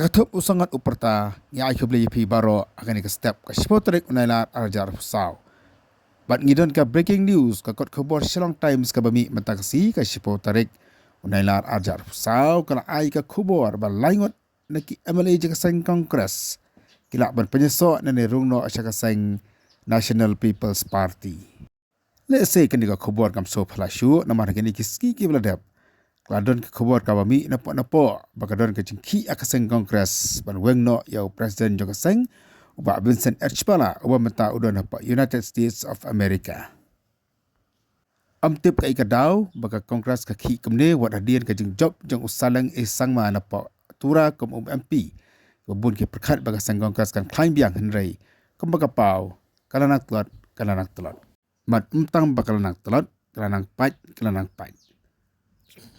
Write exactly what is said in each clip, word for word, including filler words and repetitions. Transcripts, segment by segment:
Kathup u sangat u pyrta, ngi ai khublei ïa phi baroh ha kane ka step ka shiphew tarik u Nailar arhajar arphew saw. Bad ngi don ka breaking news, ka kot khubor Shillong Times kaba mih mynta ka sngi ka shiphew tarik u Nailar arhajar arphew saw ka la ai ka khubor ba laingut na ki M L A jong ka seng Congress ki lah ban pynïasoh ne rung noh sha ka seng National People's Party. Lehse kane ka khubor kam sngewphylla shuh namar ha kine ki sngi kiba la dep ka la don ka khubor kaba mih napoh napoh ba ka don ka jingkhih ha ka seng Congress ban weng noh ïa u president jong ka seng, u Bah Vincent H Pala, uba mynta u don hapoh United States of America. Ym tip kaei ka daw ba ka Congress ka khih kumne wat hadien ka jingjop jong u Saleng A Sangma napoh Tura kum u M P, ba bun ki pyrkhat ba ka seng Congress kan khlaiñ biang, hynrei kumba ka paw, ka la nang tlot, ka la nang tlot. Bad ym tang ba ka la nang tlot, ka la nang pait, ka la nang pait.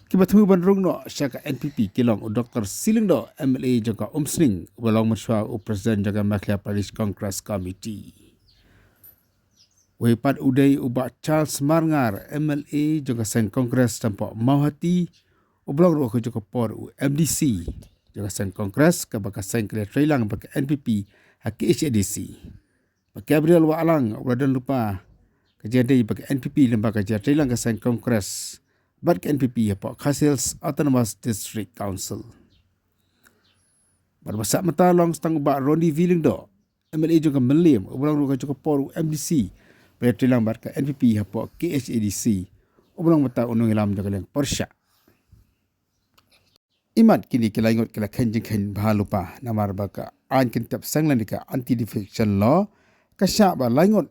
Kiba thmu ban rung noh sha ka N P P ki long u Doktor C Lyngdoh, M L A jong ka Umsning, uba long mynshuwa u president jong ka Meghalaya Pradesh Congress Committee. Wei pat u dei u Bah Charles Marngar, M L A jong ka seng Congress hapoh Mawhati, uba long ruh ka jong ka por u M D C jong ka seng Congress, kaba ka seng ka la trei lang bad ka N P P ha K H A D C. Bah Gabriel Wahlang, uba la don lypa ka jingïadei bad ka N P P lyngba ka jingïatrei lang ka seng Congress bad ka N P P hapoh Khasi Hills Autonomous District Council. Bad ba sah mynta long tang u Bah Ronnie V Lyngdoh, M L A jong ka Mylliem, uba long ruh ka jong ka por u M D C, ba la trei lang bad ka N P P hapoh K H A D C, uba long mynta u nongïalam jong ka liang pyrshah. Imat kine ki laingut ki la kheiñ jingkheiñ bha lypa namar ba ka aiñ kyntep seng lane ka Anti Defection Law ka shah ba laingut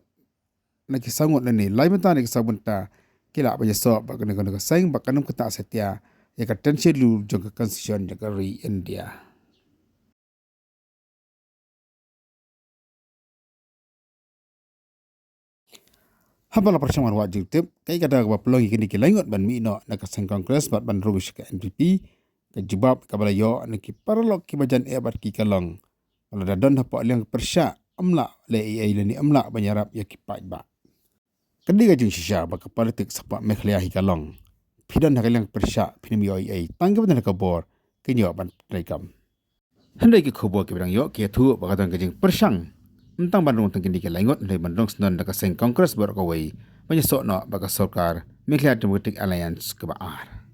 na ki saw ngut lane lai bynta na ki saw bynta ki lah ban ïasoh bad kane kane ka seng, bad kan ym ktah satia ïa ka ten schedule jong ka Constitution jong ka ri India. Haba la pyrshang ban wad jingtip kaei ka daw kaba pynlong ïa kine ki laingut ban mih noh na ka seng Congress bad ban rung sha ka N P P, ka jubab kaba la ïoh na ki paralok kiba jan eh bad ki ka long, lada don hapoh liang pyrshah, ym lah leh ei ei lane ym lah ban ïarap ïa ki paidbah. Ka dei ka jingshisha ba ka politics hapoh Meghalaya hi ka long, phi don ha ka liang pyrshah phin ym ïoh ei ei, tang kiba don ha ka bor kin ïoh ban treikam. Hynrei ki khubor kiba dang ïoh ki ïathuh ba ka don ka jingpyrshang, ym tang ban rung tang kine ki laingut, hynrei ban rung sngewdon da ka seng Congress baroh kawei ban ïasoh noh bad ka sorkar Meghalaya Democratic Alliance kaba ar.